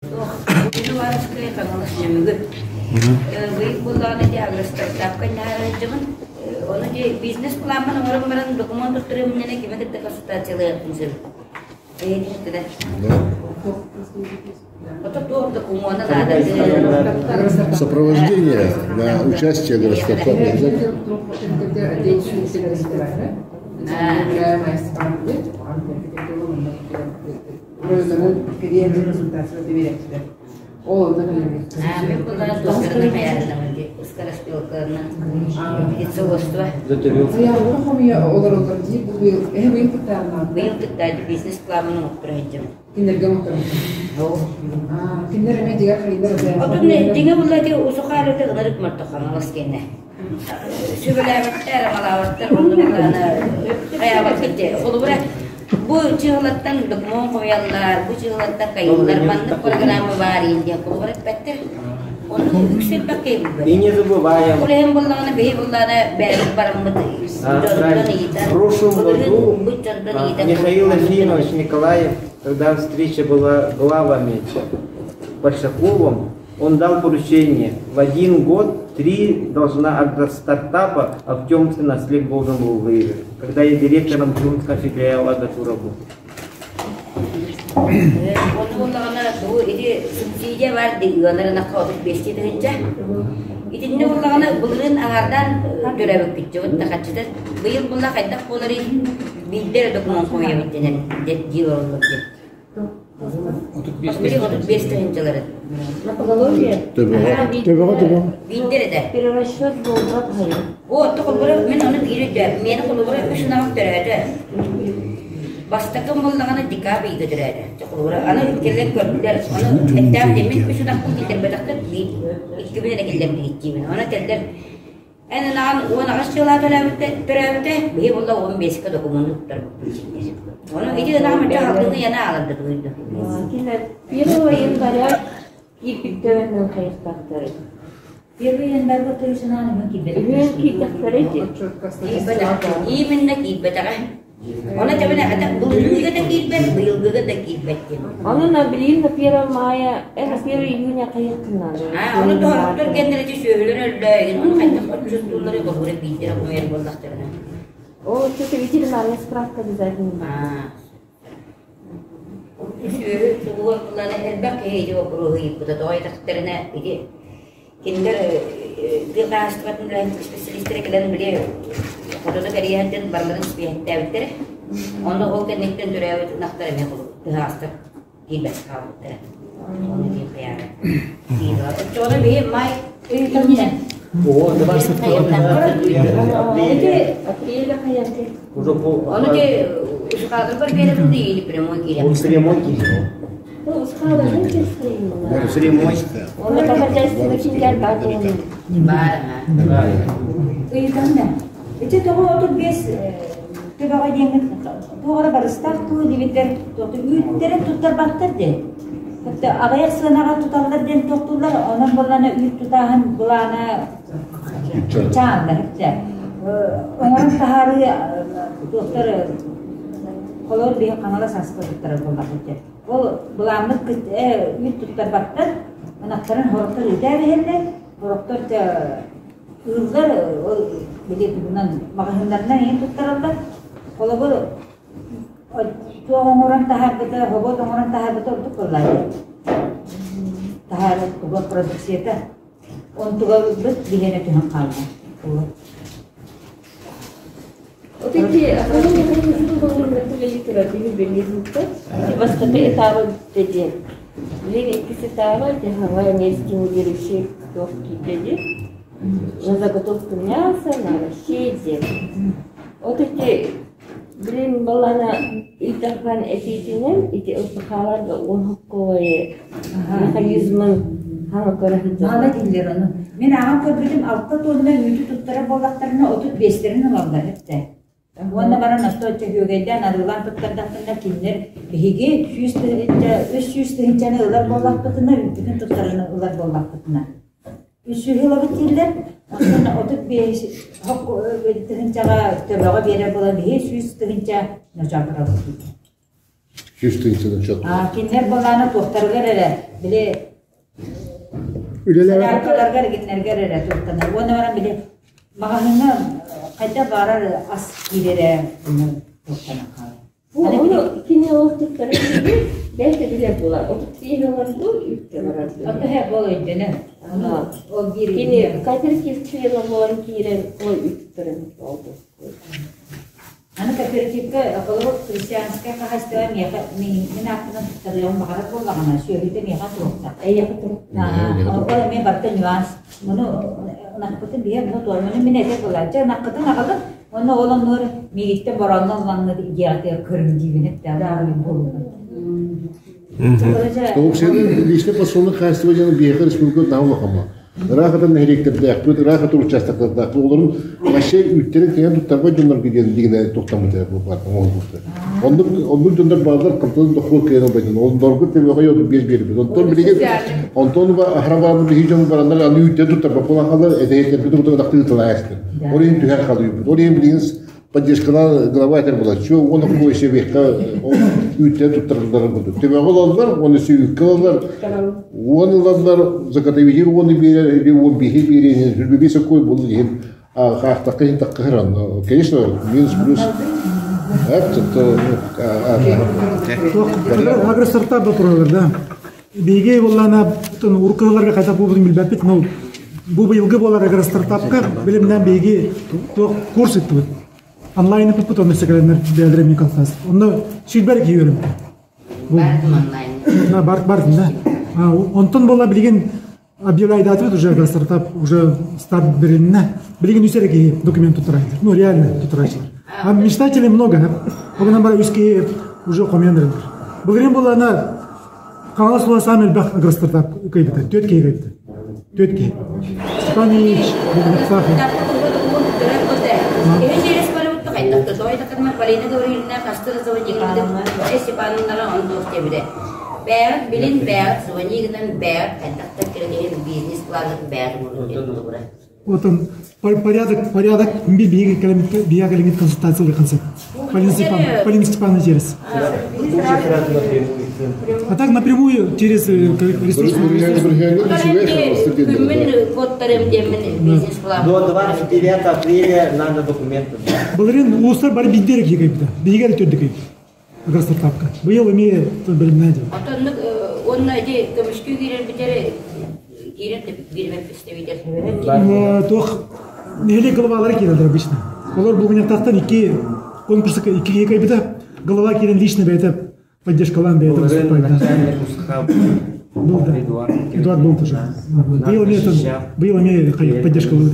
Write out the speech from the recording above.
Ивановскай Хаҥалас Нөмүгү. Быйыл буоллаҕына дии агростартапка наһаарыдьыбын. Ону дии бизнес-пламмын оҥорон баран докумуон туттарыам иннинэ кими кытта консультациялыахпын сөп. Эйиэхэ Ото туох докумуона наада. Сопровождение на участие агростартапа обязательно. Отун дьиҥэ булла ити усухаалыты ынырык мортохаҥалас кэннэ. Сүбэлээбэттэр, аҕалаабаттар, оннук хайаабаккыт дии. Холобура, бу чыһылаттан докумуон хомуйаллар, бу чыһылаттан кайыллар, маннык программа баар диэн холобура эппэттэр. Оннук үксэ элбэх киһи билбэт. И не забываем. Ол иһин буоллаҕына, биһи буоллаҕына бэйэбит бараммыт дьонтон ыйытан, В прошлом году бу дьонтон ыйытан Михаил Ефимович Николаев, когда встреча была главами Большаковым, Он дал поручение, в один год три должна агростартапа Артемцы наслед должен был выиграть. Когда я директором Крымского филиала Агатура был. Ону буоллаҕына бу ити субсидия баар ыалар ынахха 35 тыһыынча. Итиннэ буоллаҕына былырыын аҥаардаан төлөөбүппүт дьыбыт хаччыта быйыл буолла хайдах буоларый биирдэ эрэ докумуон хомуйабыт дэнэн дии олороллор диэн. 35 тыһыынчалары. На поголовье? Төбөҕө. Төбөҕө төбөҕө. Биирдэр этэ. Перерасчет буолбат хайа. О, отто холобура мин ону биир өйдөөбүм. Миэнэ холобура үс ынаҕым төрөөтө. Бастакым буоллаҕына декабрь ыйга төрөөтө. Холобура аны кэлэн көрдүлэр. Ону эттээх диэммин үс ынахпын киллэрбэтэхтэр биир иккибин эрэ киллэрбит диибин. Ону этэллэр Эн ынаҕын 18 дьылаа төрөөбүтэ, төрөөбүтэ, биһи буолла 15-ке докумуону туттарбыппыт дииллэр. Ону ити ынаҕым өттө халгыҥы яна ааларда тугуйду. Кине 1 января киирбиттэринэн хайыстахтары. 1 январьга төрүсүнаан үһүн киирбэтэх. Үһүн киирдэхтэрэ ити. Киирбэтэх. Именно киирбэтэҕэ. Ону тэбинэ хата былырыыга да киирбэт, быйылгыга да киирбэт диэн. Ону на билигин на 1 мая, э на 1 июня хайыахтынааны. Аа, ону тоһоттор кэннэрэ сүөһүлэр өллөө, ону хайдах отчуттууллары холбура биирдэрэ хомуйар буоллахтарына. О, что-то ветеринарная справка обязательно. Аа. Сүөһү тугугар буллаана элбэх киһи ити боппуруоһу ыйыппыта. Тоҕо ыйытахтарына ити Кинилэр тыа хаһаайыстыбатын үлэһит исписэлиистэрэ кэлэн били хотону кэрийэһэртэн барыларын испииһэктээбиттэрэ. Онно ол кэнниттэн төрөөбүт ынахтар эмиэ тыһаҕастар киирбэккэ хаалбыттара. Ону диэн хайаары. Оччоҕуна биһи май Ыйытаммын. Апреля хайанты. Уже по... Ону те ушкаадырбар биэрэбин да или прямой киирэн. Прямой киирэн. Ыйытан да. Ити тоҕо 35 төбөҕө диэҥҥит туох эрэ барыстаах дуу диэбиттэр үүттэрин туттарбаттар диэн. Хатта аҕыйах сыанаҕа туталлар диэн тохтууллар, онон буоллаҕына үүт тутааһын былаана чаанна хэптэ. Оҥорон таһаарыы туохтар холор биһи Хаҥалас аска туттарар буоллахпыт диэн. Ол былааммыт үүт туттарбаттар, ынахтарын сорохтор ыытаа биһэллэр, сорохтор ыыллар, ол били тугунан маҕаһыыннарынан иһин туттараллар. Холобур, туох оҥорон таһаарбыта, хобот оҥорон таһаарбыта ордук буоллаҕа. Таһаарар туга продукцията. Онтугабыт биһиэнэ түһэн хаалла. Вот эти основные Бастакы этабы диэн. Билигин иккис этаба технология не стимулирующий туох киирдэ На заготовку мяса, на овощей диэн. Вот эти Билин балана ыйдархан этиитинэн ити ылпахааларга уоһукковай механизмын хаҥа көрө сылдьар. Маала дииллэр ону. Мин аҕам көрбүтүм алта тонна үүтү туттарар буоллахтарына 35-тэрин ылаллар эттэ. Уонна баран осто үөгэйдээн арыылаан туттардахтарына кинилэр биһиги 100 тыһыынча 300 тыһыынчаны ылар буоллахпытына үүппүтүн туттаран ылар буоллахпытына Үсүһү ылабыт дииллэр. Онтон 35 тыһыынчаҕа төбөҕө биэрэр буолан биһи 100 тыһыынча ночоотурабыт. 100 тыһыынча ночоот. Кинилэр былаана туохтарыгар эрэ. били Үлэлээбэт. Соляркаларгар игиннэргэр эрэ туттанар. Уонна баран били маҕаһыыҥҥа хайдах баарар ас киирэрэ онно туттанан хаалар. Ону кини ол туттара бэйэтэ билэр буолар. 35 ылар дуу, үккэ барар дуу. Оттон ол өйдөнөр. Ону ол биир Кини кооператив члена буолан киирэн ол үттэрин олду. Аны кооперативка холобур христианскай хаһаайыстыба миэхэ мин ааппынан туттарыаҕын баҕарар буоллаҕына, сүөһүтэ миэхэ туруохтаах. Эйиэхэ турук. Ол эмиэ барыта нюанс. Ону ынахпытын биһи онно туорманы мин этэр буолааччы ынаххытын аҕалын уонна ол оннугар миигиттэн бороонно ыллаҥҥыт идеятыгар көрүҥ диибин эттээх буолуо. Тоҕуксуйаны личный подсолнух хаһаайыстыба диэн биһиэхэ республика наһаа улахамма. Ыраах атын нэһилиэктэрдээхпит, ыраах атын участоктардаахпыт, олорун вообще үүттэрин кыайан туттарбат дьоннорго диэн дигинэ тохтоммута оҥоһуллубута. Оннук оннук дьоннор бааллар хантан дохуот кыайан ылбатын. Оннорго төбөҕө отут биэс биэрбит. Онтон билигин онтон аһара баран биһиги дьон бараннар аны үүттэн туттарбат буолан хаалар, этэйэтэрбит кутук ынахтыы тылаайастар. Ол иһин түһэр халыйбыт. Ол иһин билигин поддержкалаан глава этэр буолар. Чүө уон окко себиэххэ үүттэн туттарылларын курдук. Төбөҕө ылаллар, уонна сүүккэ ылаллар, уон ылаллар, заготовитель уону биэрэр, или уон биһи биэрэр, сүрбүбү сокуой булун иһин хаахтахха иһин таккыһыран. Конечно, минус плюс. Агростартап боппуруолар да. Биһиги буоллаана урукку сылларга хайдах буолбутун билбэппит, но бу быйылгы буолар агростартапка билимнэн биһиги туох курс ыттыбыт. Онлайн ыппыппыт, онно секретарь бэйэлэрэ эмиэ конференц. Онно сүүрбэр киһи үөрэммитэ. Бардым онлайн. Бар, бардым, да. Онтон буолла билигин объявляйдаатыбыт уже агростартап уже старт берилинне. Билигин үс эрэ киһи документ туттарайдыр. Ну, реально туттараачылар. А мечтателей много. Огынан бара үс киһи уже хомуйан эрэллэр. Былырыын буоллаана Хаҥалас ула саамай элбэх агростартап кыайбыта. Түөрт киһи кыайбыта. Түөрт киһи. Степан Ильич Богданов. Бэйэҕит билин, бэйэҕит звони гынан, бэйэҕит хайдахтан кэлэн бизнес планын бэйэҕит оҥорун Отон порядок, порядок би биһиги кэлэммит биһиги кэлиҥҥит консультациялыы концепт. Полина Степановна, Полина Степановна через. А так напрямую через ресурс. До 29 апреля надо документы. Былырыын улуустар бары биирдэ эрэ киһи Биһиги эрэ төрдүкүй. Гастартапка. Быйыл эмиэ бэлэмнээ диэн. Отоннук уонна ити көмүскүү киирэр бүтэр киирэр биирбэт представитель. Туох нэһилиэк главалара киирэллэр обычно. Олор булгунньахтаахтан икки конкурска икки киһи кайбыта. Голова киирэн лично бэйэтэ поддержкалаан бэйэтэ выступает. Был, да. Эдуард был тоже. Быйыл эмиэ быйыл эмиэ поддержкалыы.